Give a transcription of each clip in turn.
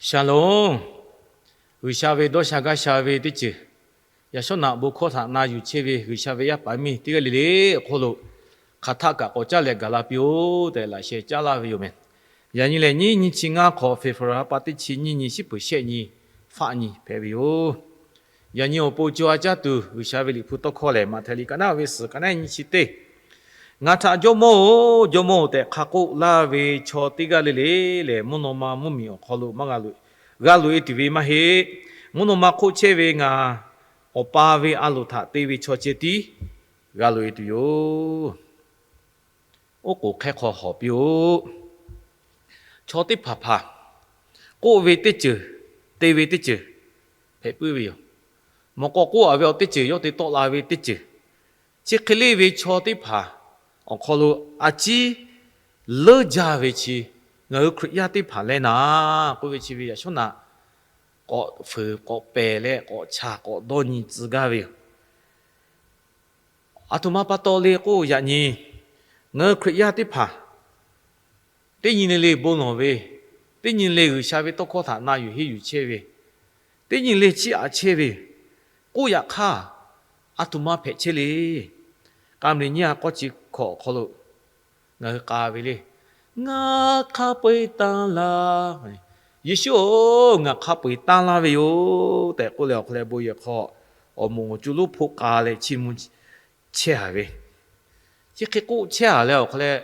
Shalom. G'uiˬsha ve dawˇ sha gaˇ sha ve teˇ ceuˬ, yaꞈ shawˉ naꞈ bon hkawˇ htaꞈ na yuˬ chehˇ ve G'uiˬsha ve yaˇ paˍ miˇ teˇ g'aˇ le le awˬ hk'aw lo, hk'aˬ htaˆ kaꞈ k'awꞈ caˇ leh gaˬ la piˇ-oˆ tehꞈ laꞈ sheh caˉ laˇ ve yoˬ meh. Yaꞈ nyi lehˬ, nyiˇ nyi chi ngaˇ hk'awꞈ February ha pa teˇ chi nyiˇ nyi shiˉ peuˬ shehˆ nyi faˆ nyi hpehꞈ ve yoˬ. Yaꞈ nyi awˬ pon co ha caˇ tuˬ G'uiˬsha ve Liꞈ hpu tawˇ hkawˇ lehˬ, Maꞈhtehˍ liꞈ ka naˉ ve suhˍ ka naˉ nyi chi teˇ, Ngaˬ htaꞈ Jawˇmawˇ-oˬ, Jawˇmawˇ-oˬ tehꞈ hk'a k'oˆ laˇ ve chaw teˇ g'aˇ le le lehˬ, mvuhˇ naw ma mvuhˇmiˬ awˬ hk'aw lo maˇ g'a loꞈ, g'a loꞈ-e tuˬ ve maˇ heˆ. Mvuhˇ naw ma hk'oˆ chehˇ ve ngaˬ Awˬ pa ve a loˍ htaꞈ te ve chaw ceh tiˉ g'a loꞈ-e tuˬ yoˬ. Oˉ k'oˍ hk'e hk'aw hawˍ piˇ-oˆ. Chaw teˇ hpaˍ hpaˍ k'oˆ ve teˇ ceuˬ, te ve teˇ ceuˬ hpehꞈ puiˉ ve yoˬ. Mawꞈ k'aw k'oˆ-a ve awˬ teˇ ceuˬ yawˇ te tawˆ la ve teˇ ceuˬ, chi hk'e le ve chaw teˇ hpaˍ awˬ hk'aw lo a ciˉ leuˉ jaˇ ve chi, ngaˬ hui Hkriꞈ yaˇ teˇ hpaˍ leh naˍ k'oˆ ve chi ve yaꞈ shawˉ naꞈ k'awꞈ fuiˍ k'awꞈ pehˬ leh k'awꞈ chaˬ k'awꞈ dawˇ nyi tcuh gaˇ ve yoˬ. Aˬ htoꞈ ma pa taw le k'o, yaꞈ nyi ngaˬ hui Hkriꞈ yaˇ teˇ hpaˍ teˇ nyi le le bon lawˬ ve, teˇ nyi le G'uiˬsha ve tawˇ hkawˇ htaꞈ na yuˬ henˇ yuˬ chehˇ ve, teˇ nyi le chiˇ aꞈ chehˇ ve, k'oˆ yaꞈ hk'aˇ aˬ htoꞈ ma hpehꞈ chehˇ le. K'a mli nyiˇ ha k'awˇ chi hkawꞈ awˬ hk'aw lo ngaˬ hui k'a ve le, Ngaˬ hk'a peu-eˬ tanˇ laˇ. Yeˍsuˆ-oˬ, ngaˬ hk'a peu-eˬ tanˇ laˇ ve yoˬ tehꞈ k'oˆ leh awˬ hk'aw leh bon yehˬ hk'aw awˬ moˍ awˬ cu lonˉ hpoˆ k'a leh chiˇ mvuh chehˇ-a ve. Chi hk'e k'oˆ chehˇ-a leh awˬ hk'aw leh,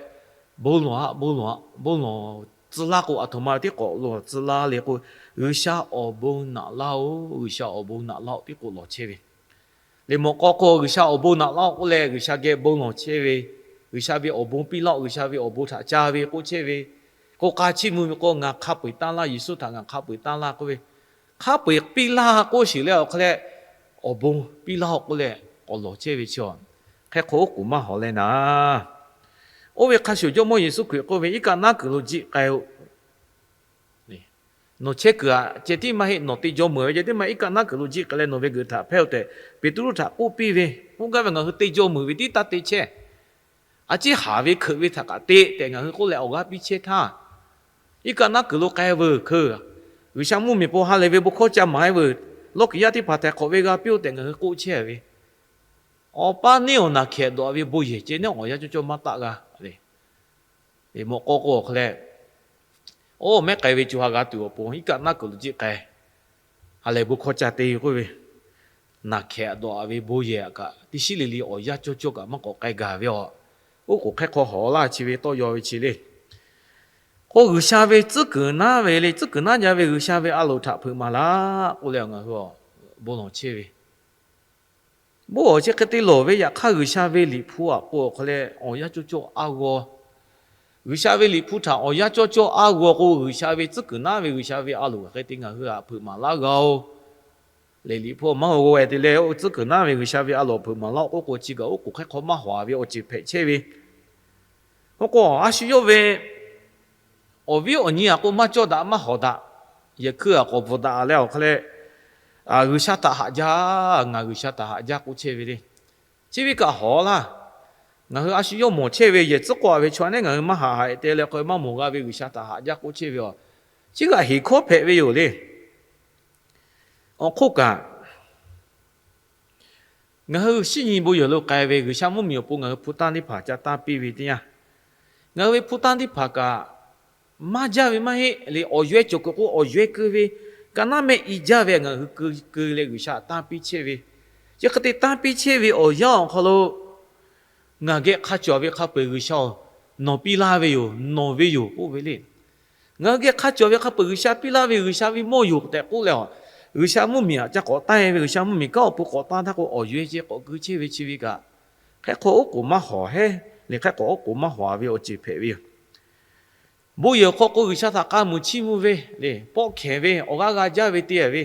bon lawˬ-a, bon lawˬ-a, bon lawˬ tcuh laˇ k'o, aˬ htoꞈ ma tiˉ k'awꞈ lawˬ tcuh laˇ le k'o, G'uiˬsha awˬ bon naꞈ laˇ-oˬ, G'uiˬsha awˬ bon naꞈ laˇ-oˬ tiˉ k'oˆ lawˬ chehˇ ve. Liꞈ mawꞈ k'aw k'o, G'uiˬsha awˬ bon naꞈ laˇ-oˬ k'oˆ leh G'uiˬsha geh bon lawˬ chehˇ ve, G'uiˬsha ve awˬ bon piˇ laˇ-oˬ, G'uiˬsha ve awˬ bon htaꞈ ca ve k'oˆ chehˇ ve, k'o k'a chiˇ mvuh ve k'o, Ngaˬ hk'a peu-eˬ tanˇ laˇ, Yeˍsuˆ htaꞈ ngaˬ hk'a peu-eˬ tanˇ laˇ k'oˆ ve, hk'a peu-eˬ piˇ laˇ k'oˆ sheˍ leh awˬ hk'aw leh, awˬ bon piˇ laˇ-oˬ k'oˆ leh k'awꞈ lawˬ chehˇ ve chi, hk'e hk'o oˉ k'oˍ maˇ hawˍ leh naˍ. Oˇ ve hk'a shuˍ Jawˇmawˇ Yeˍsuˆ Hkriꞈ k'oˆ ve, Iˉ kaˆ naˉ kuiˬ lo jiˆ k'ai-o. Nawˬ chehˇ kuiˬ-aꞈ ceh tiˉ maˇ heˆ, nawˬ te jaw meuˍ ve ceh tiˉ maˇ heˆ, iˉ kaˆ naˉ kuiˬ lo jiˆ k'ai leh nawˬ ve g'uiˬ htaꞈ hpehˇ-oˬ tehꞈ Peˍtruˆ htaꞈ k'oˆ piˇ ve, k'oˆ gaˇ ve, Ngaˬ hui te jaw meuˍ ve tiˉ taˇ te chehˇ. A ciˉ haˍ ve hkeuꞈ ve htaꞈ kaꞈ te tehꞈ ngaˬ hui k'oˆ leh awˬ g'aˇ piˇ chehˇ htaˇ, iˉ kaˆ naˉ kuiˬ lo k'ai veuˬ hkeuˬ, G'uiˬsha mvuhˇmiˬ pon ha lehˬ ve bon hkawˇ ca maˍ-e veuˬ, lawˇ kiˬ yaˇ teˇ hpaˍ htaiˍ hk'awꞈ ve g'a piˇ-oˬ tehꞈ ngaˬ hui k'oˆ chehˇ ve, awˬ paˇ neˇ awˬ naˬ hkehꞈ dawꞈ ve bon yehˬ ceh neˇ awˬ yanˇ cawˇ cawˇ maˇ taˆ g'a le. Mawꞈ k'aw k'o awˬ hk'aw leh, oˇ mehˉ k'ai ve co ha g'a tuˬ awˬ pon iˉ kaˆ naˉ kuiˬ lo jiˆ k'ai, ha lehˬ bon hkawˇ ca te k'oˆ ve, naˬ hkehꞈ dawꞈ-a ve bon yehˬ kaꞈ teˇ shiˉ le le awˬ yanˇ cawˇ cawˇ kaꞈ maˇ k'awꞈ k'ai gaˬ ve a. Oˉ k'oˍ hk'e hk'aw hawˍ laˇ chi ve tawˇ yaw ve chi le. K'o G'uiˬsha ve tcuhˉ kuiˬ naˉ ve le, tcuhˉ kuiˬ naˉ jaˇ ve G'uiˬsha ve a loˍ htaꞈ hpeuꞈ maˍ laˇ k'oˆ leh ngaˬ hui bon lawˬ chehˇ ve, bon awˬ chi hk'e te lawˬ ve yaꞈ hk'aˇ G'uiˬsha ve Liꞈ hpu aꞈ k'o awˬ hk'aw leh awˬ yanˇ cawˇ cawˇ a g'aw. G'uiˬsha ve Liꞈ hpu htaꞈ awˬ yanˇ cawˇ cawˇ a g'aw k'o, G'uiˬsha ve tcuhˉ kuiˬ naˉ ve G'uiˬsha ve a loˍ hk'e te ngaˬ hui htaꞈ hpeuꞈ maˍ laˇ g'a-oˬ. Lehˬ Liꞈ hpu maˇ g'aw g'aw-e te leh, tcuhˉ kuiˬ naˉ ve G'uiˬsha ve a loˍ hpeuꞈ maˍ laˇ k'oˆ k'o, chi kaꞈ oˉ k'oˍ hk'e hk'aw maˇ hawˍ ve awˬ ceuˬ hpehꞈ chehˇ ve. Oˇ k'o a shu yawˇ ve awˬ viˉ awˬ nyi aꞈ k'o maˇ cawˇ daꞈ maˇ hawˍ daꞈ. Yehˬ hkui aꞈ k'awꞈ bvuhꞈ daꞈ leh awˬ hk'aw leh, G'uiˬsha htaꞈ haꞈ jaˇ, ngaˬ G'uiˬsha htaꞈ haꞈ jaˇ k'oˆ chehˇ ve le. Chi ve kaꞈ hawˍ laˇ. Ngaˬ hui a shu yawˇ mawˬ chehˇ ve yehˬ tcuhˉ k'oˆ-a ve chaw a neˉ ngaˬ hui maˇ haꞈ haꞈ te leh k'o maˇ mawˬ g'a ve G'uiˬsha htaꞈ haꞈ jaˇ k'oˆ chehˇ ve a. Chi kaꞈ heˍ hkawˇ hpehꞈ ve yoˬ le. Awˬ hk'oˆ kaꞈ, ngaˬ hui shiˉ nyi bon yehˬ lo k'ai ve G'uiˬsha mvuhˇmiˬ awˬ pon ngaˬ hui hpu tanˇ teˇ hpaˍ ca tanˇ piˇ ve teˇ yanˇ, ngaˬ hui ve hpu tanˇ teˇ hpaˍ kaꞈ maˇ jaˇ ve maˇ heˆ le. Awˬ yaweh cawˬ kuiˬ k'o awˬ yaweh keu ve, ka naˉ mehˆ i jaˇ ve ngaˬ hui keu keu leh G'uiˬsha tanˇ piˇ chehˇ ve, chi hk'e te tanˇ piˇ chehˇ ve awˬ yanˇ awˬ hk'aw lo ngaˬ geh hk'a cawˬ ve hk'a peu-eˬ G'uiˬsha-oˬ, nawˬ piˇ laˇ ve yoˬ, nawˬ ve yoˬ k'oˆ ve le. Ngaˬ hui geh hk'a cawˬ ve hk'a peu-eˬ G'uiˬsha piˇ laˇ ve, G'uiˬsha ve mawˇ yoˬ tehꞈ k'oˆ leh a, G'uiˬsha mvuhˇmiˬ aꞈ ca k'awꞈ tanˇ-e ve, G'uiˬsha mvuhˇmiˬ kanˉ awˬ pon k'awꞈ tanˇ htaˇ k'o awˬ yaweh ceh k'awꞈ keu chehˇ ve chi ve kaꞈ, hk'e hk'aw oˉ k'oˍ maˇ hawˍ heˉ le, hk'e k'awꞈ oˉ k'oˍ maˇ hawˍ ve awˬ ceuˬ hpehꞈ ve yoˬ. Bon yehˬ awˬ hk'aw k'o G'uiˬsha htaꞈ k'a muiˬ chiˇ mvuh ve le, pawˆ hkehˍ ve, awˬ g'aˇ g'a jaˇ ve te ve,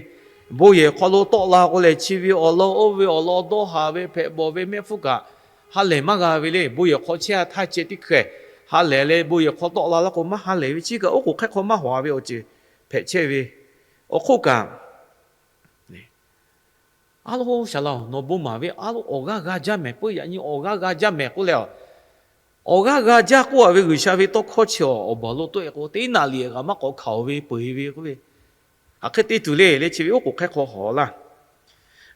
bon yehˬ awˬ hk'aw lo tawˆ la k'o lehˬ chi ve awˬ lawn oˇ ve awˬ lawn dawˇ haˍ ve hpehꞈ bawˬ ve mehˆ hpfuhˇ kaꞈ ha lehˬ maˇ g'a ve le. Bon yehˬ awˬ hk'aw chehˇ htaˇ ceh tiˉ hkeh ha lehˬ leh bon yehˬ hk'aw tawˆ la laˇ k'o maˇ ha lehˬ ve, chi kaꞈ oˉ k'oˍ hk'e hk'aw maˇ hawˍ ve awˬ ceuˬ hpehꞈ chehˇ ve. Awˬ hk'oˆ kaꞈ, a lo shaˍ laˇ-oˬ, nawˬ bon maˍ ve a lo awˬ g'aˇ g'a jaˇ mehˍ, peuˇ yaꞈ nyi awˬ g'aˇ g'a jaˇ mehˍ k'oˆ leh a, awˬ g'aˇ g'a jaˇ k'oˆ-a ve G'uiˬsha ve tawˇ hkawˇ chi awˬ baˬ lo tawˆ-e k'o teˇ naꞈ liꞈ g'aꞈ maˇ k'awꞈ hkanˍ-oˬ ve peuˬ-e ve k'oˆ ve, Aˬ hk'e te tuˬ le le chi ve oˉ k'oˍ hk'ehˇ hk'aw hawˍ laˇ.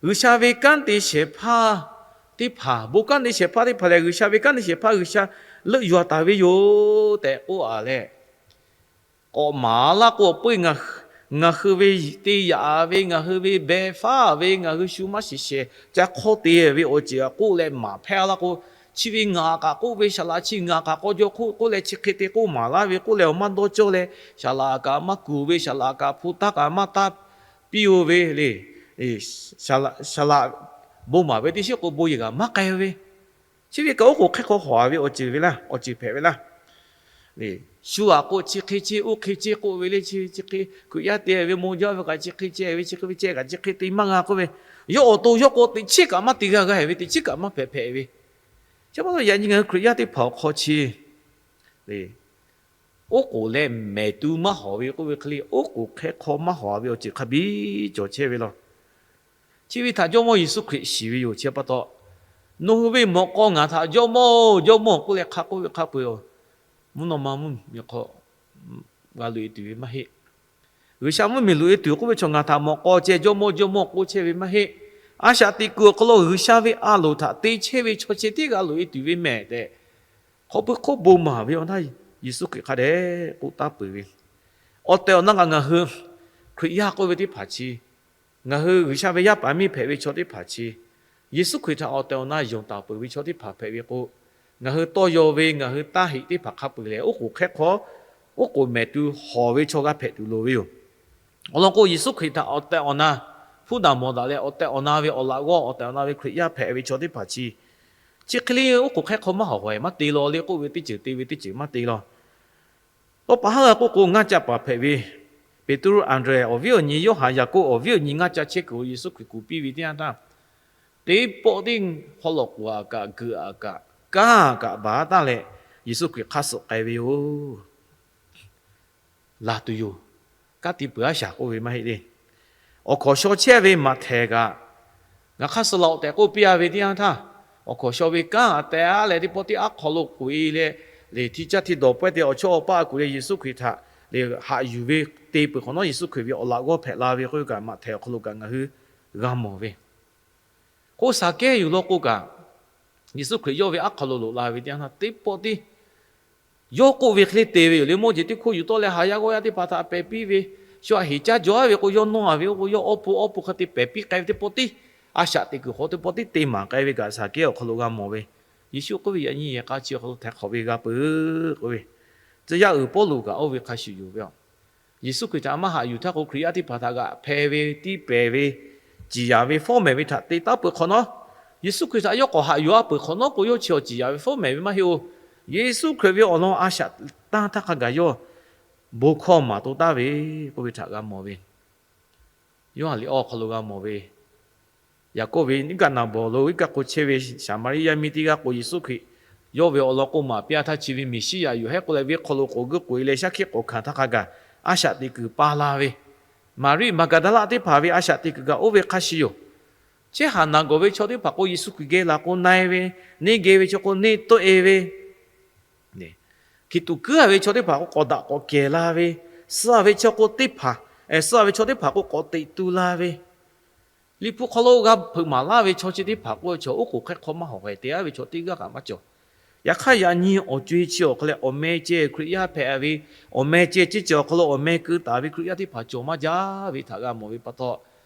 G'uiˬsha ve kanˉ te shehˍ hpaˇ teˇ hpaˍ, bon kanˉ te shehˍ hpaˇ teˇ hpaˍ lehˬ, G'uiˬsha ve kanˉ te shehˍ hpaˇ G'uiˬsha leuˆ yuˬ taˍ ve yoˬ tehꞈ k'oˆ a leh, k'awꞈ maˍ laˇ k'o, peuˇ ngaˬ hui ve te yaꞈ ve, ngaˬ hui ve beh faˉ ve, ngaˬ hui shu maˇ shiˍ shehˍ ca hk'awˇ te ve awˬ ceuˬ k'oˆ leh maˍ hpehˇ laˇ k'o, chi ve ngaˬ kaꞈ k'oˆ ve, saˍ laꞈ chi ngaˬ kaꞈ k'aw jaw k'oˆ k'oˆ leh chi hk'e te k'oˆ maˍ laˇ ve k'oˆ leh awˬ maˇ dawˇ cawˇ leh, saˍ laꞈ kaꞈ maˇ kuˬ ve, saˍ laꞈ kaꞈ hpu taˇ kaꞈ maˇ taˇ piˇ-oˬ ve le. Saˍ laꞈ bon maˍ ve teˇ shiˉ k'o bon yehˬ g'aꞈ maˇ k'ai ve, chi ve kaꞈ oˉ k'oˍ hk'ehˇ hk'aw hawˍ ve awˬ ceuˬ ve laˇ, awˬ ceuˬ hpehꞈ ve laˇ. Shu aꞈ k'o chi hk'e ce, oˇ hk'e ce k'oˆ ve le, chi chi hk'e Hkriꞈ yaˇ te ve maw jaˇ ve kaꞈ chi hk'e ce ve, chi hk'e ve ce kaꞈ chi hk'e te maˇ g'a k'oˆ ve, yawˇ awˬ to yawˇ k'o teꞈ chiˉ kaꞈ maˇ te g'a g'a ve, teꞈ chiˉ kaꞈ maˇ hpehꞈ hpehꞈ ve. Chi pa taw yaꞈ nyi ngaˬ hui Hkriꞈ yaˇ teˇ hpaˍ awˬ hk'aw chi le, oˉ k'oˍ leh mehˍ tu maˇ hawˍ ve k'oˆ ve hk'e le, oˉ k'oˍ hk'ehˇ hk'aw maˇ hawˍ ve awˬ ceuˬ hk'a biˇ cawˬ chehˇ ve laˇ. Chi ve htaꞈ Jawˇmawˇ Yeˍsuˆ Hkriꞈ shiˍ ve yoˬ. Chi pa taw, nawˬ hui ve mawꞈ k'aw ngaˬ htaꞈ Jawˇmawˇ, Jawˇmawˇ k'oˆ leh hk'a k'oˆ ve hk'a peu-eˬ, mvuhˇ naw ma mvuhˇmiˬ hk'aw g'a loꞈ-e tuˬ ve maˇ heˆ. G'uiˬsha mvuhˇmiˬ loꞈ-e tuˬ k'oˆ ve chaw ngaˬ htaꞈ mawꞈ k'aw ceh Jawˇmawˇ, Jawˇmawˇ k'oˆ chehˇ ve maˇ heˆ. A shaꞈ teꞈ kuiˬ awˬ hk'aw lo G'uiˬsha ve a loˍ htaꞈ te chehˇ ve chaw chi teˇ g'aˇ loꞈ-e tuˬ ve mehˍ tehꞈ, hk'aw pui hk'oˆ bon maˍ ve awˬ htaˇ Yeˍsuˆ Hkriꞈ hk'a dehꞈ k'oˆ taˍ peuˬ ve. Awˬ tehˬ awˬ na kaꞈ ngaˬ hui Hkriꞈ yaˇ k'oˆ ve teˇ hpaˍ chi, ngaˬ hui G'uiˬsha ve yaˇ paˍ miˇ hpehꞈ ve chaw teˇ hpaˍ chi, Yeˍsuˆ Hkriꞈ htaꞈ awˬ tehˬ awˬ na yonˍ taˍ peuˬ ve chaw teˇ hpaˍ hpehꞈ ve k'o, ngaˬ hui tawˇ yaw ve, ngaˬ hui taˇ heꞈ teˇ hpaˍ hk'a peu-eˬ lehˬ, oˉ k'oˍ hk'ehˇ hk'aw, oˉ k'oˍ mehˍ tu hawˍ ve chaw g'a hpehꞈ tuˬ loˍ ve yoˬ. Awˬ lawn k'o, Yeˍsuˆ Hkriꞈ htaꞈ awˬ tehˬ awˬ na hpuˉ daꞈ mawˬ daꞈ leh, awˬ tehˬ awˬ na ve awˬ laꞈ g'awˇ, awˬ tehˬ awˬ na ve Hkriꞈ yaˇ hpehꞈ ve chaw teˇ hpaˍ chi, chi hk'e le oˉ k'oˍ hk'ehˇ hk'aw maˇ hawˍ hehꞈ maˇ te law le k'oˆ ve teˇ ceuˬ te ve teˇ ceuˬ maˇ te law. Tawˇ pa haˉ g'a k'oˆ k'o, ngaˇ caˆ paˍ hpehꞈ ve Peˍtruˆ, Anˍdrehˍ awˬ viˉ awˬ nyi, Yoˇhanˬ, Yaˍkoˆ awˬ viˉ awˬ nyi ngaˇ caˆ chehˇ kuiˬ Yeˍsuˆ Hkriꞈ kuˬ piˇ ve teˇ yanˇ htaˇ, teˇ pawˆ teˇ hk'aw lawꞈ k'oˍ aꞈ kaꞈ, geuꞈ aꞈ kaꞈ, kanˉ aꞈ kaꞈ baˬ taˍ leh, Yeˍsuˆ Hkriꞈ hk'aˇ suh k'ai ve yoˬ. Laˬ tuˬ yoˬ. Kanˉ te peuˬ aˉ shaˍ k'oˆ ve maˇ heˆ le. Awˬ hkawnˍ shaw chehˇ ve Maꞈhtehˍ kaꞈ, ngaˬ hk'aˇ suh laˬ-oꞈ tehꞈ k'oˆ piˇ-a ve teˇ yanˇ htaˇ, awˬ hkawnˍ shaw ve kanˉ aꞈ teh-a leh teˇ pawˆ teˇ aˉ hk'aw lo k'oꞈ-e leh, le hti caˇ hti dawˬ pawehˇ te awˬ chawˇ awˬ paˇ kuˬ leh Yeˍsuˆ Hkriꞈ htaꞈ le haꞈ yuˬ ve te peuˬ hk'awꞈ nawˉ, Yeˍsuˆ Hkriꞈ ve awˬ laꞈ g'awˇ hpehꞈ la ve k'oˆ ve kaꞈ, Maꞈhtehˍ awˬ hk'aw lo kaꞈ ngaˬ hui g'a mawˬ ve. K'o, Saˍkehˇ yuˬ law k'o kaꞈ, Yeˍsuˆ Hkriꞈ yawˇ ve aˉ hk'aw lo loꞈ la ve teˇ yanˇ htaˇ, teˇ pawˆ teˇ yawˇ k'oˆ ve hk'e le te ve yoˬ le. Mawˇ jeˬ teˇ hkoˇ yuˬ tawˆ leh haˍ yaˇ g'awˇ yaˇ teˇ hpaˍ htaꞈ pehˬ piˇ ve, shu aꞈ heˍ caˇ jaw-a ve k'o, yawˇ nawˇ-a ve k'o, yawˇ awˇ pon awˇ pon hk'a te pehˬ piˇ k'ai ve teˇ pawˆ teˇ, a shaꞈ teꞈ kuiˬ hk'aw teˇ pawˆ teˇ te maˍ k'ai ve kaꞈ, Saˍkehˇ awˬ hk'aw lo g'a mawˬ ve. Yeˍsuˆ k'oˆ ve, Yaꞈ nyi yehˬ k'a chi awˬ hk'aw lo htaiˍ hk'awꞈ ve g'a peuˬ k'oˆ ve, tcuh yaˇ uiˍ Pawˇluꞈ kaꞈ oˇ ve hk'a shuˍ yoˬ ve a. Yeˍsuˆ Hkriꞈ htaꞈ maˇ haꞈ yuˬ htaˇ k'o, Hkriꞈ yaˇ teˇ hpaˍ htaꞈ g'aꞈ hpeh ve, tiˇ pehˍ ve, ciˍ yanˍ ve, fawˉ mehˍ ve htaꞈ te taˉ peuˬ hk'awꞈ nawˉ, Yeˍsuˆ Hkriꞈ htaꞈ yawˇ k'awꞈ haꞈ yuˬ-a peuˬ hk'awꞈ nawˉ k'o, yawˇ chi awˬ ciˍ yanˍ ve fawˉ mehˍ ve maˇ heˆ-oˬ. Yeˍsuˆ Hkriꞈ ve awˬ lawn a shaꞈ tanˇ htaˇ hk'a gaˬ yawˇ bon hkawˇ maˍ to taˍ ve k'oˆ ve htaꞈ g'a mawˬ ve. Yoˇhanˬ liꞈ awˬ hk'aw lo g'a mawˬ ve, Yaˍkoˆ ve iˉ kaˆ naˍ bawˬ lo iˉ kaˆ k'o chehˇ ve Saˍmaˍriˆ yaˇ miˇ teˇ g'aˇ k'o, Yeˍsuˆ Hkriꞈ yawˇ ve awˬ lawn k'o maˍ piˇ-a htaˇ, chi ve Meˍsiˉyaꞈ yoˬ hehˉ k'oˆ leh, venˇ hk'aw lo k'awꞈ guiˇ k'oꞈ-e leh shaˉ hkiˆ k'awꞈ hkanˍ htaˇ hk'a gaˬ, a shaꞈ teꞈ kuiˬ pa la ve, Maˍriˆ Maˍgaˍdaˍlaˆ teˇ hpaˍ ve a shaꞈ teꞈ kuiˬ kaꞈ oˇ ve hk'a shuˍ yoˬ. Chehˇ haˍ naˍ gawˬ ve chaw teˇ hpaˍ k'o, Yeˍsuˆ Hkriꞈ geh laˬ k'o na-e ve, neˇ geh ve chaw k'o neˇ tawˆ-e ve, hkiˬ tuꞈ kuiˉ-a ve chaw teˇ hpaˍ k'o k'awꞈ daꞈ k'awꞈ kehˬ la ve, suh-a ve chaw k'o teˇ hpaˍ, suh-a ve chaw teˇ hpaˍ k'o k'awꞈ teꞈ tu la ve, Liꞈ hpu hk'aw lo g'a hpeuꞈ maˍ laˇ ve chaw chi teˇ hpaˍ k'o, chaw oˉ k'oˍ hk'ehˇ hk'aw maˇ hawˍ hk'e te-a ve chaw teˇ g'aˇ kaꞈ maˇ cawˬ. Yaꞈ hk'aˇ, yaꞈ nyi awˬ co-e chi awˬ hk'aw leh awˬ meh ceh Hkriꞈ yaˇ hpehꞈ ve, awˬ meh ceh ceˇ ceuˬ awˬ hk'aw lo awˬ meh keu taˍ ve Hkriꞈ yaˇ teˇ hpaˍ cawˬ maˇ jaˇ ve htaꞈ g'a mawˬ ve pa taw,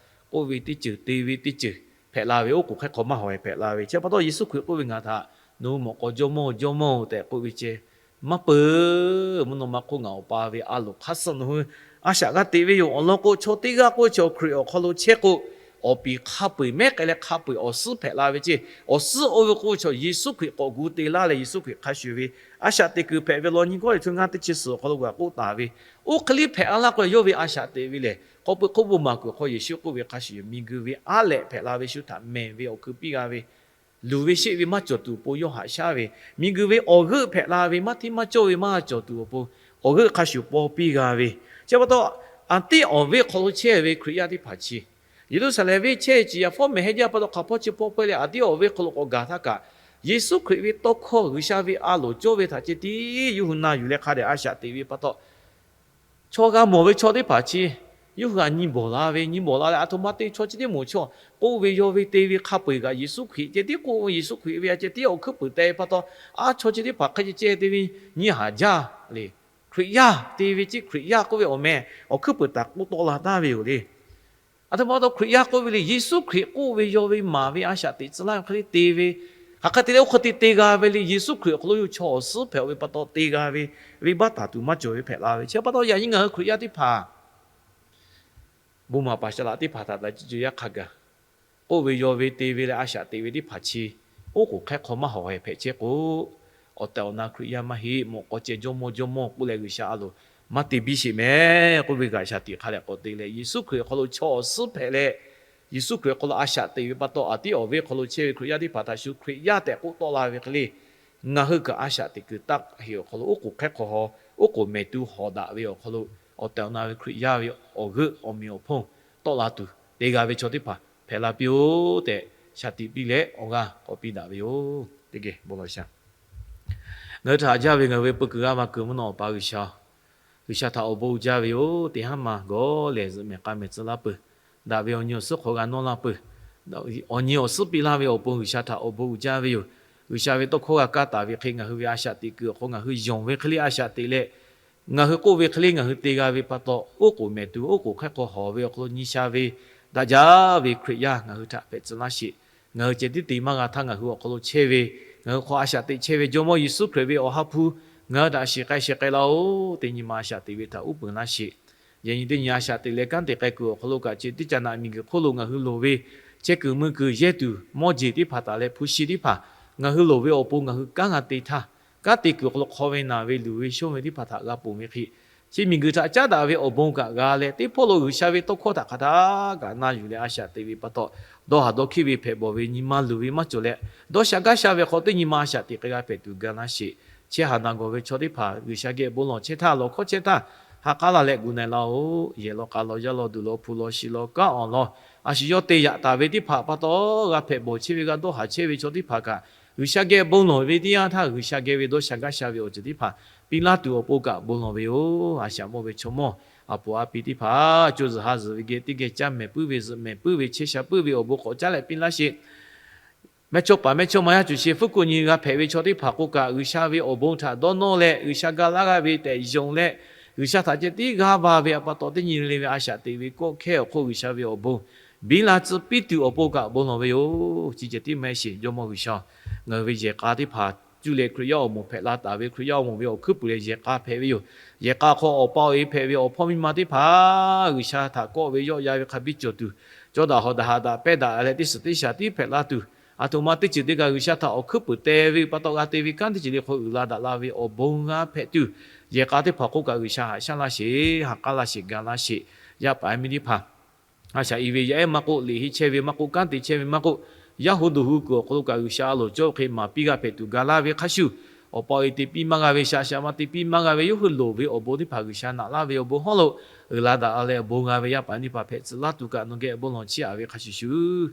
k'oˆ ve teˇ ceuˬ te ve teˇ ceuˬ hpehꞈ la ve, oˉ k'oˍ hk'ehˇ hk'aw maˇ hawˍ hpehꞈ la ve. Chi pa taw Yeˍsuˆ Hkriꞈ k'oˆ ve, Ngaˬ htaꞈ nawˬ hui mawꞈ k'aw Jawˇmawˇ, Jawˇmawˇ tehꞈ k'oˆ ve ceh maˇ peuˬ. Mvuhˇ naw ma hk'oˆ ngaˬ Awˬ pa ve a loˍ hk'aˇ suh nawˬ hui a shaꞈ g'a teꞈ ve yoˬ. Awˬ lawn k'o, chaw teˇ g'aˇ k'oˆ ve chaw Hkriꞈ awˬ hk'aw lo chehˇ k'o, awˬ piˍ hk'a peu-eˬ mehˉ k'ai leh hk'a peu-eˬ awˬ suhˉ hpehꞈ la ve ceˇ. Awˬ suhˉ oˇ ve k'oˆ ve chaw Yeˍsuˆ Hkriꞈ k'awꞈ gu te laˇ leh Yeˍsuˆ Hkriꞈ hk'a shuˍ ve a shaꞈ teꞈ kuiˬ hpehꞈ ve law nyi kawˇ lehˬ, htu ngaˇ teˇ chi suhˍ awˬ hk'aw lo g'a k'oˆ taˍ ve, oˇ hk'e liˇ hpehꞈ la laˇ k'o, yawˇ ve a shaꞈ teꞈ ve lehˬ, k'awꞈ peu k'oˆ bon maˍ kuiˬ hk'aw Yeˍsuˆ k'oˆ ve hk'a shuˍ yoˬ. Miˬguiˬ ve aˉ lehꞈ hpehꞈ la ve shu htaꞈ mehˬ ve awˬ hkui piˇ g'a ve, luˬ ve sheˆ ve maˇ cawˬ tuˬ awˬ pon yawˇ haꞈ shaˉ ve, miˬguiˬ ve awˬ g'euˆ hpehꞈ la ve, maˇ hteˇ maˇ cawˇ ve maˇ cawˬ tuˬ awˬ pon awˬ g'euˆ hk'a shuˍ paw piˇ g'a ve. Chi pa taw, aˬ tiˉ awˬ venˇ hk'aw lo chehˇ ve Hkriꞈ yaˇ teˇ hpaˍ chi, Yeˍruˆsaˍlehnˍ venˇ chehˇ ciˍ yaꞈ fawˉ mehˍ heh jaˇ pa taw, hk'aˬ hpawˇ chi paw pawehˇ leh aˬ tiˉ awˬ venˇ hk'aw lo k'awꞈ gaˬ htaˇ kaꞈ, Yeˍsuˆ Hkriꞈ ve tawˇ hkawˇ G'uiˬsha ve a loˍ cawˇ ve htaꞈ ceh tiˉ yawˇ hui na yuˬ leh hk'a dehꞈ a shaꞈ teꞈ ve pa taw, chaw g'a mawˬ ve chaw teˇ hpaˍ chi Yawˇ hui htaꞈ nyi bawˬ la ve, nyi bawˬ la leh aˬ htoꞈ ma te chaw chi teˇ moˍ chaw k'oˆ ve yaw ve te ve hk'a peu-eˬ kaꞈ Yeˍsuˆ Hkriꞈ ceh tiˉ k'oˆ ve, Yeˍsuˆ Hkriꞈ ve a ceh tiˉ awˬ hkuiˉ puiˍ teh ve pa taw, aˉ chaw chi teˇ hpaˍ hk'e ceh ceh te ve nyi haˍ jaˇ le. Hkriꞈ yaˇ te ve ceˇ, Hkriꞈ yaˇ k'oˆ ve awˬ meh awˬ hkuiˉ puiˍ taˍ k'oˆ tawˆ la taˍ ve yoˬ le. Aˬ htoꞈ ma pa taw Hkriꞈ yaˇ k'oˆ ve le, Yeˍsuˆ Hkriꞈ k'oˆ ve yaw ve maˍ ve a shaꞈ teꞈ tcuh laˇ ve hk'e le te ve, hk'aˬ hk'e te leh oˇ hk'e te te g'a ve le, Yeˍsuˆ Hkriꞈ awˬ hk'aw lo yoˬ chaw awˬ suhˉ hpehꞈ-o ve pa taw te g'a ve, venˇbaˆ taˍ tuˬ maˇ cawˬ ve hpehꞈ la ve. Chi pa taw yaꞈ nyi ngaˬ hui Hkriꞈ yaˇ teˇ hpaˍ bon maˍ paˍ shaˍ laꞈ teˇ hpaˍ htaꞈ daꞈ ciˇ co yaˇ hk'a gaˬ k'oˆ ve yaw ve te ve leh a shaꞈ teꞈ ve teˇ hpaˍ chi, oˉ k'oˍ hk'ehˉ hk'aw maˇ hawˍ heh hpehꞈ chehˇ k'o, awˬ tehˬ awˬ na Hkriꞈ yaˇ maˇ heˆ, mawꞈ k'aw ceh jawˇmawˇ jawˇmawˇ k'oˆ leh G'uiˬsha a loˍ maˇ te biˇ sheˍ meh k'oˆ ve g'aꞈ shaˍ tiꞈ hk'a leh k'awꞈ te leh, Yeˍsuˆ Hkriꞈ awˬ hk'aw lo chaw awˬ suhˉ hpehꞈ leh, Yeˍsuˆ Hkriꞈ awˬ hk'aw lo a shaꞈ teꞈ ve pa taw, aˬ tiˉ awˬ venˇ hk'aw lo chehˇ ve Hkriꞈ yaˇ teˇ hpaˍ htaꞈ shu Hkriꞈ yaˇ tehꞈ k'oˆ tawˆ la ve hk'e le, ngaˬ hui kaꞈ a shaꞈ teꞈ kuiˬ taˆ heˍ awˬ hk'aw lo oˉ k'oˍ hk'ehˉ hk'aw haw, oˉ k'oˍ mehˍ tu hawˍ daꞈ ve awˬ hk'aw lo, awˬ tehˬ awˬ na ve Hkriꞈ yaˇ ve awˬ g'euˆ awˬ meꞈ awˬ hponˇ tawˆ la tuˬ te g'a ve chaw teˇ hpaˍ hpehꞈ la piˇ-oˆ tehꞈ, shaˍ tiꞈ piˇ leh awˬ g'aˇ k'awꞈ piˇ daꞈ ve yoˬ. Teˇ geh bon lawˬ shaˍ. Ngaˬ hui htaꞈ haꞈ jaˇ ve ngaˬ hui ve peu kuiˬ g'aˇ va kuiˬ mvuhˇ naw Awˬ pa G'uiˬsha, G'uiˬsha htaꞈ awˬ bon uiˍ jaˇ ve yoˬ. Teˇ haˉ ma gawˬ lehˬ zuhꞈ mehˍ k'a mehˍ tcuh laˇ peuˬ. Daꞈ ve awˬ nyi awˬ suhˉ hk'aw g'a nawˇ laˇ peuˬ. Awˬ nyi awˬ suhˉ piˇ laˇ ve awˬ pon G'uiˬsha htaꞈ awˬ bon uiˍ jaˇ ve yoˬ. G'uiˬsha ve tawˇ hkawˇ g'a kaˇ taˍ ve hk'e ngaˬ hui ve a shaꞈ teꞈ kuiˬ awˬ hk'aw ngaˬ hui yonˍ ve hk'e le a shaꞈ teꞈ leh, ngaˬ hui k'oˆ ve hk'e le ngaˬ hui te g'a ve pa taw, oˉ k'oˍ mehˍ tu oˉ k'oˍ hk'ehˉ hk'aw hawˍ ve awˬ hk'aw lo nyi sha ve, daꞈ jaˇ ve Hkriꞈ yaˇ ngaˬ hui htaꞈ hpehꞈ tcuh laˇ sheˍ. Ngaˬ hui ceh tiˉ te maˇ g'a htaˇ ngaˬ hui awˬ hk'aw lo chehˇ ve, ngaˬ hui hk'aw a shaꞈ teꞈ chehˇ ve Jawˇmawˇ Yeˍsuˆ Hkriꞈ ve awˬ ha hpu ngaˬ hui htaꞈ shiˍ k'ai sheh k'ai laˇ-oˬ. Teˇ nyi ma a shaꞈ teꞈ ve htaꞈ uˉ peunˍ laˇ sheˍ. Yaꞈ nyi teˇ nyi a shaꞈ teꞈ leh kanˉ te k'ai kuiˬ awˬ hk'aw lo kaꞈ ceh tiˉ ca naꞈ miˬguiˬ hk'oˆ lo ngaˬ hui loˍ ve chehˇ kuiˬ mui kuiˬ yehˇ tuˬ mawˇ jeˬ teˇ hpaˍ taˍ leh hpu shi teˇ hpaˍ ngaˬ hui loˍ ve awˬ pon ngaˬ hui kanˉ g'a te htaˇ, kanˉ te kuiˬ awˬ hk'aw lo hk'aw ve naˬ ve luˬ ve shonˇ ve teˇ hpaˍ htaꞈ g'a ponˬ ve hk'e, chi miˬguiˬ htaꞈ caˉ daꞈ ve awˬ bon kaꞈ g'a leh teˇ hpawˇ lo G'uiˬsha ve tawˇ hkawˇ htaꞈ hk'aˬ htaˇ kaꞈ na yuˬ leh a shaꞈ teꞈ ve pa taw, dawˇ haˍ dawˇ hkiˆ ve hpehꞈ bawˬ ve nyi ma luˬ ve maˇ cawˬ leh, dawˇ sha gaˇ sha ve hk'aw teˇ nyi ma a shaꞈ teꞈ k'ai g'a hpehꞈ tuˬ ga laˇ sheˍ. Chehˇ haˍ naˬ gawˬ ve chaw teˇ hpaˍ G'uiˬsha geh bon lawˬ chehˇ htaˇ, lawˬ hkawˇ chehˇ htaˇ, ha k'aˉ la leh gu na-e laˇ-oˬ. Yehˬ law k'a law yaˇ law duˬ law hpu law shi law kanˉ awˬ lawn a shu yawˇ te yaꞈ taˍ ve teˇ hpaˍ pa taw g'a hpehꞈ bawˬ chehˇ ve g'a dawˇ haˍ chehˇ ve chaw teˇ hpaˍ kaꞈ, G'uiˬsha geh bon lawˬ ve teˇ yanˇ htaˇ G'uiˬsha geh ve dawˇ sha gaˇ sha ve awˬ ceuˬ teˇ hpaˍ piˇ laˇ tuˬ awˬ pon kaꞈ bon lawˬ ve yoˬ. A shaꞈ mawˇ ve chaw mawˇ, a poˍ a pi teˇ hpaˍ co zuhˬ ha zuhˬ ve geh teˇ geh caˇ mehˍ puiˉ ve zuhꞈ mehˍ puiˉ ve chehˇ sha puiˉ ve awˬ bon k'awꞈ caˉ leh piˇ laˇ sheˍ. Mehˇchawˇpaˍ mehˇchawˇma yaˇ cuˬ sheh fuˉ kuˆ nyi g'a hpehꞈ ve chaw teˇ hpaˍ k'o kaꞈ, G'uiˬsha ve awˬ bon htaꞈ dawˇ nawˇ leh G'uiˬsha ga laˇ g'a ve tehꞈ yonˍ leh, G'uiˬsha htaꞈ ceh tiˉ g'aˇ va ve pa taw teˇ nyi le ve a shaꞈ teꞈ ve kawˆ hkehˇ awˬ hk'oˆ G'uiˬsha ve awˬ bon biˇ la tcuh piˇ tuˬ awˬ pon kaꞈ bon lawˬ ve yoˬ. Chi ceh tiˉ maˇ heˆ sheˍ. Jawˇmawˇ G'uiˬsha, ngaˬ hui ve yehˬ k'a teˇ hpaˍ cuˇ leh Hkriꞈ yaˇ awˬ moˍ hpehꞈ la taˍ ve Hkriꞈ yaˇ awˬ moˍ ve awˬ hkuiˉ puiˍ leh yehˬ k'a hpehꞈ ve yoˬ. Yehˬ k'a hk'aw awˬ pa awˬ e hpehꞈ ve awˬ hpawˇ miˇ ma teˇ hpaˍ G'uiˬsha htaꞈ kawˆ ve yawˆ yan ve hk'a biˇ cawˬ tuˬ, cawˇ daꞈ hawˍ daꞈ haꞈ daꞈ pehˇ daꞈ leh teˇ suhˍ teˇ shaˍ tiˉ hpehꞈ laˇ tuˬ, aˬ htoꞈ ma teˇ ceuˬ teˇ g'aˇ G'uiˬsha htaꞈ awˬ hkuiˉ puiˍ teh ve pa taw g'a te ve kanˉ teˇ ceuˬ le hk'aw uiˍ la daꞈ la ve awˬ bon g'a hpehꞈ tuˬ, yehˬ k'a teˇ hpaˍ k'oˆ kaꞈ G'uiˬsha haꞈ shaˉ laˇ sheˍ, haꞈ k'aˉ laˇ sheˍ, ga laˇ sheˍ. Yaˇ paˍ yaˇ miˇ teˇ hpaˍ a shaꞈ i ve yaˇ ehˉ maˇ k'oˆ, liꞈ henˇ chehˇ ve maˇ k'oˆ, kanˉ te chehˇ ve maˇ k'oˆ, yaˇ hu duˬ hu kuiˬ awˬ hk'aw lo kaꞈ G'uiˬsha a loˍ cawˇ ve hk'e maˍ piˇ g'a hpehꞈ tuˬ ga laˇ ve hk'a shuˍ, awˬ pa awˬ e te piˇ maˇ g'a ve, shaꞈ shaꞈ ma te piˇ maˇ g'a ve, yawˇ hui loˍ ve awˬ bon teˇ hpaˍ G'uiˬsha naꞈ laˇ ve awˬ bon hawˉ lo uiˍ la daꞈ la leh awˬ bon g'a ve yaˇ paˍ yaˇ miˇ teˇ hpaˍ hpehꞈ tcuh laˇ tuˬ kaꞈ nawˬ geh bon lawˬ chiˇ aꞈ ve hk'a shuˍ shuˍ,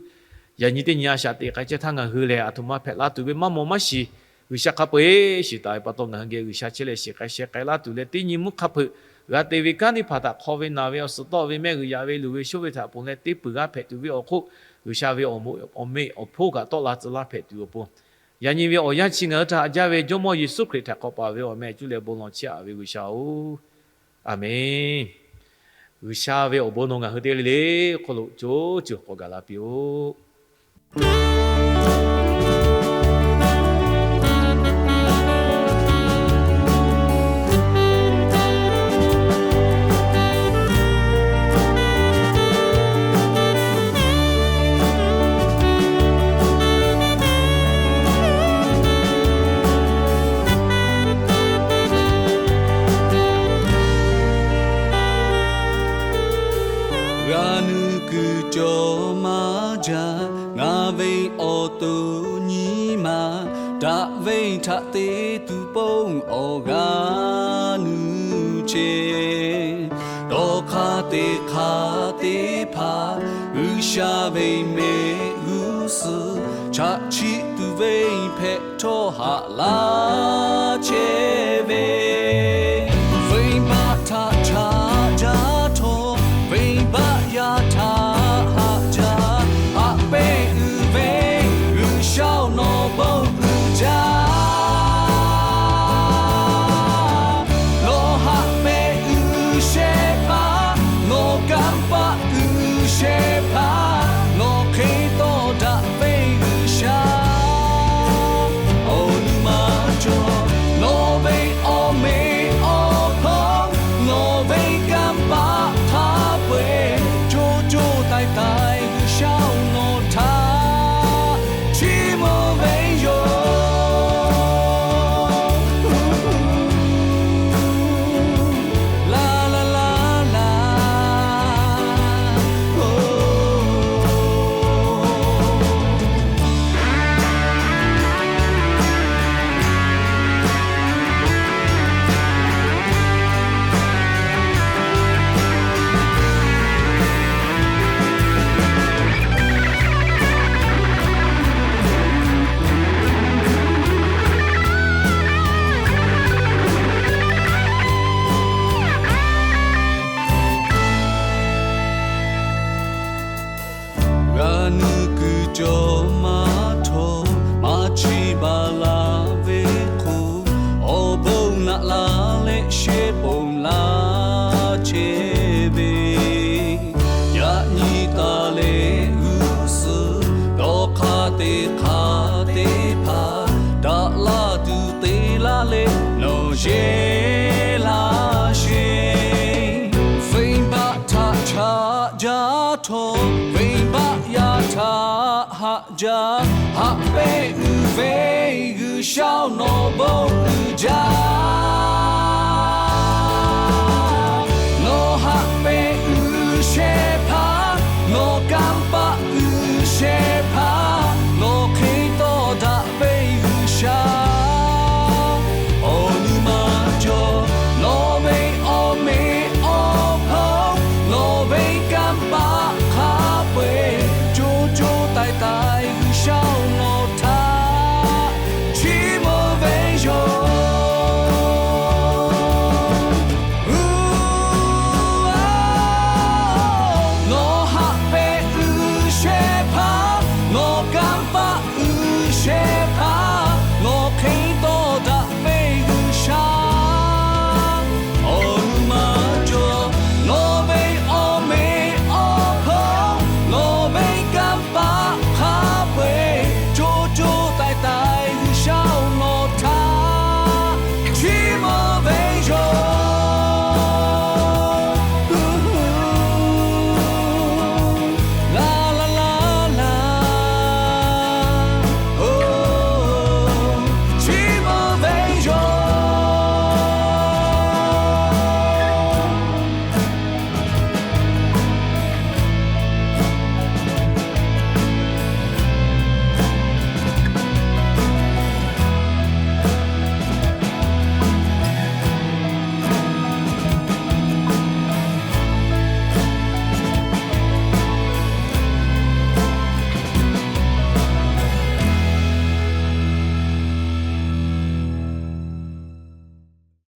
yaꞈ nyi teˇ nyi a shaꞈ teꞈ k'ai chehˇ htaˇ ngaˬ hui lehˬ aˬ htoꞈ ma hpehꞈ laˇ tuˬ ve maˇ maw maˇ shiˍ, G'uiˬsha hk'a peu-eˬ shiˍ taˍ ve pa taw ngaˬ hui geh G'uiˬsha chehˇ leh shiˍ k'ai sheh k'ai laˇ tuˬ leh teˇ nyi mvuhˇ hk'a peu-eˬ g'a te ve kanˉ teˇ hpaˍ htaꞈ hk'aw ve naˬ ve awˬ suhˍ tawˆ ve mehˆ g'uiˬ yaꞈ ve luˬ ve shonˇ ve htaꞈ ponˬ leh teˇ peuˬ g'aˇ hpehꞈ tuˬ ve awˬ hk'oˆ, G'uiˬsha ve awˬ meꞈ awˬ hponˇ kaꞈ tawˆ la tcuh laˇ hpehꞈ tuˬ awˬ pon, yaꞈ nyi ve awˬ yanˇ chi ngaˬ hui htaꞈ haꞈ jaˇ ve Jawˇmawˇ Yeˍsuˆ Hkriꞈ htaꞈ k'awꞈ paˍ ve awˬ meh cuˇ leh bon lawˬ chiˇ aꞈ ve G'uiˬsha-oˬ, Aˬmenˍ. G'uiˬsha ve awˬ bon nawˬ ngaˬ hui teˇ g'aˇ le le hk'aw lo co ceuˬ k'awꞈ gaˬ la piˇ-oˆ. G'a nuˇ kuiˬ cawˬ maˇ jaˇ, ngaˬ ve awˬ to nyi ma, daꞈ ve htaꞈ te tuˬ ponˬ awˬ g'a nuˇ cheˇ. Dawˇ hk'aˇ teˇ hk'aˇ teˇ hpaˍ G'uiˬsha ve mehˆ g'uˇ suhˍ chaꞈ chiˆ tuˬ venˇ hpehꞈ htawˇ haꞈ laˇ chehˇ ve, venˇbaˆ htaꞈ chaꞈ jaˇ htawˇ, venˇ htawˇ, venˇbaˆ yaˇ htaꞈ haꞈ jaˇ. Haꞈ pehnˇ uiˍ ve G'uiˬsha-oˬ, nawˬ bon uiˍ jaˇ.